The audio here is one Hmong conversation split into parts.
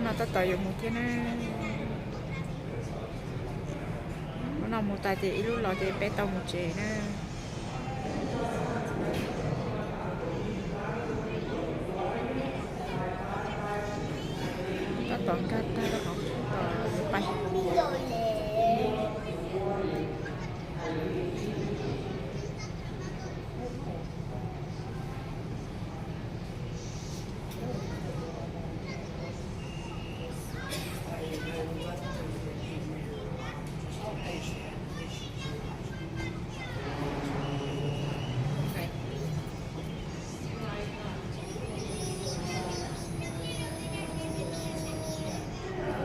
Tab tom yuav mus thiab na. Hnub no mus tas ces ib lub los ces peb tau mus tsev na. Tab tom nkag tag rau hauv, tab tom yuav pais.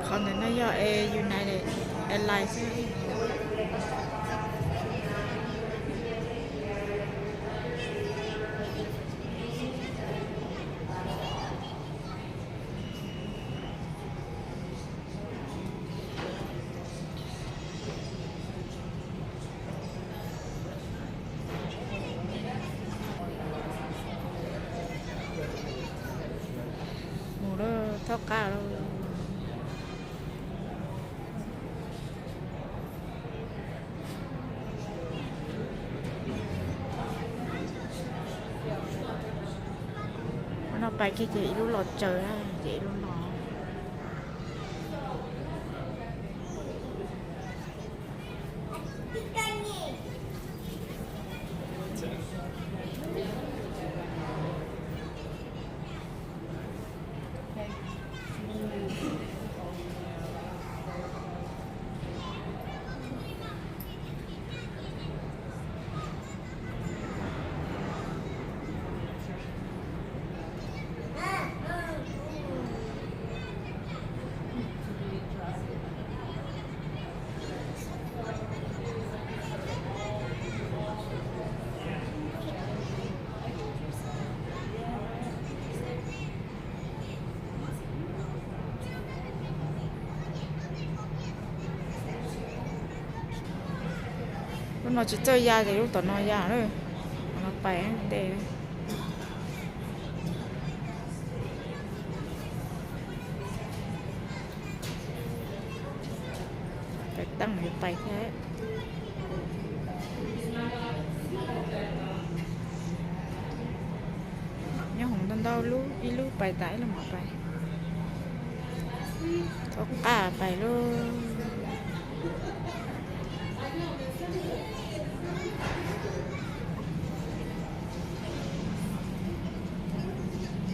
Qhov ntawm no yog United Airlines. Mus lawm, thaub qab lawm. Hnub no pais kiag ces ib lub los tsaws, ces ib lub no. Lub no tsis txawj ya ces lub tom no ya lawm. Mus no pais ntej. Pais teeb yuav pais thiab. Nyob hoom ntau ntau lub, ib lub pais tas ib lub mam pais. Thaub qab pais lauj.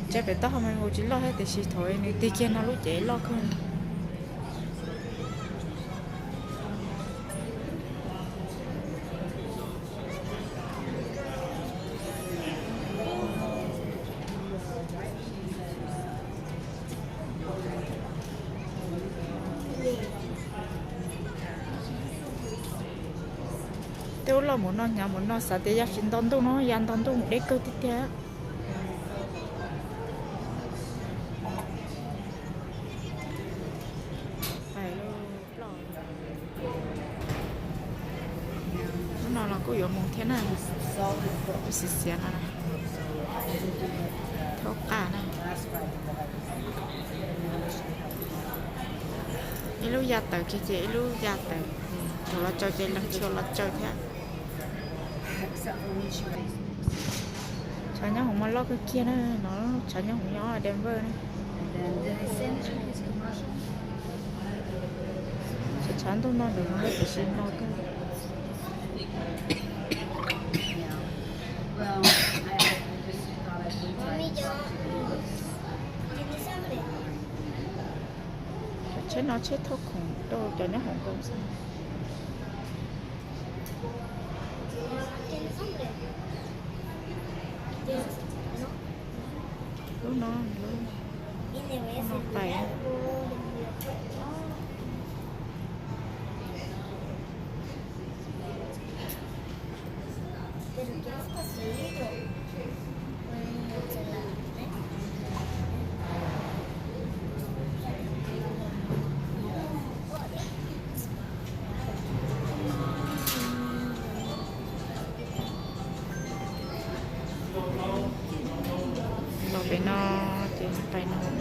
Tsev pem taub hau me nkaus tsis loj thiab tiam sis thaum nws tig kiag no lub cev loj kawg. Tej ub loj mus no hnyav mus no xav tias yog tsis nto ntuj no ya nto ntuj mus deb kawg tiag tiag. Lub no los kuj yuav mus thiab na. Kuj xiav xiav no na. Thaub qab na. Ib lub ya tawm kiag ces ib lub ya tawm. Thaum los tsaws ces leej twg los tsaws thiab. Tshav nyob hoom mas loj kawg kiag na, no tshav nyob hoom nyob Denver na. Tshav ntuj no ntawm no tiam sis no kawg. Tsheb no tsheb thauj khoom rau cov nyob hoom nkoos xwb. Lub no, lub no pais. Los pem no ces pais no os.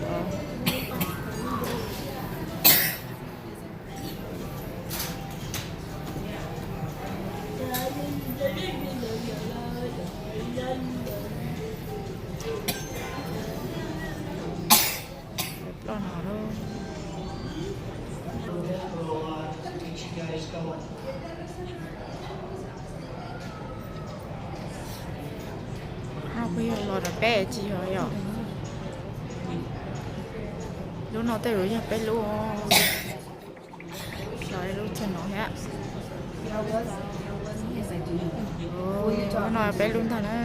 No kuj yog los rau peb tsis yog yom. Lub no tej zaum yog peb lub. Los lub txog no thiab. Lub no peb lub ntag na.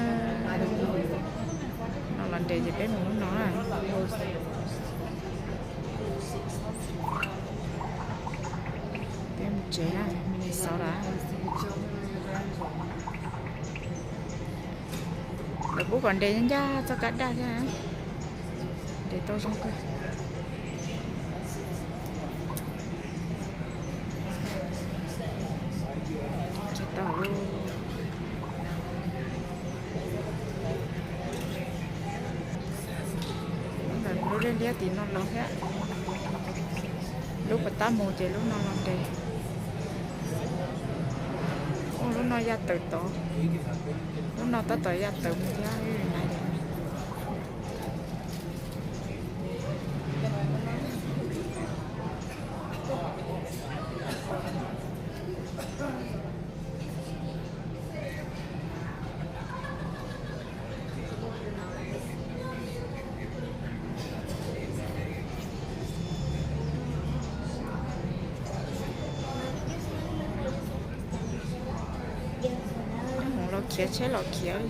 No los nres ces peb mus lub no na. Peb mus tsev na, mus xauv lawm. Lawv pub kom nres ncaj txoj kab daj thiab. Nres tau zoo kawg. Tsis tau. Ntawm lub liab liab tim no los thiab. Lub puas tab mus ces lub no los nres. Ua lub no ya tawm tod. Lub no tab tom ya tawm mus thiab. Hmoov los khiav tsheb los khiav.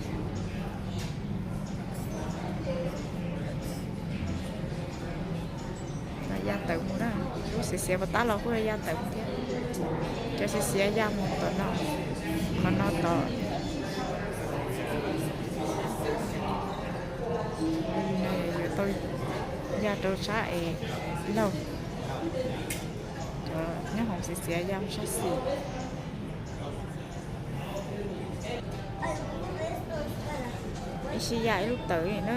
Los ya tawm mus na, lub xiav xiav puas tab los kuj ya tawm mus thiab. Cov xiav xiav ya mus tom no, qhov no tom. Yuav tau ya rau sab es laug. Cov nyob hauv xiav xiav ya mus sab xis. Ib sij ya ib lub tawm na.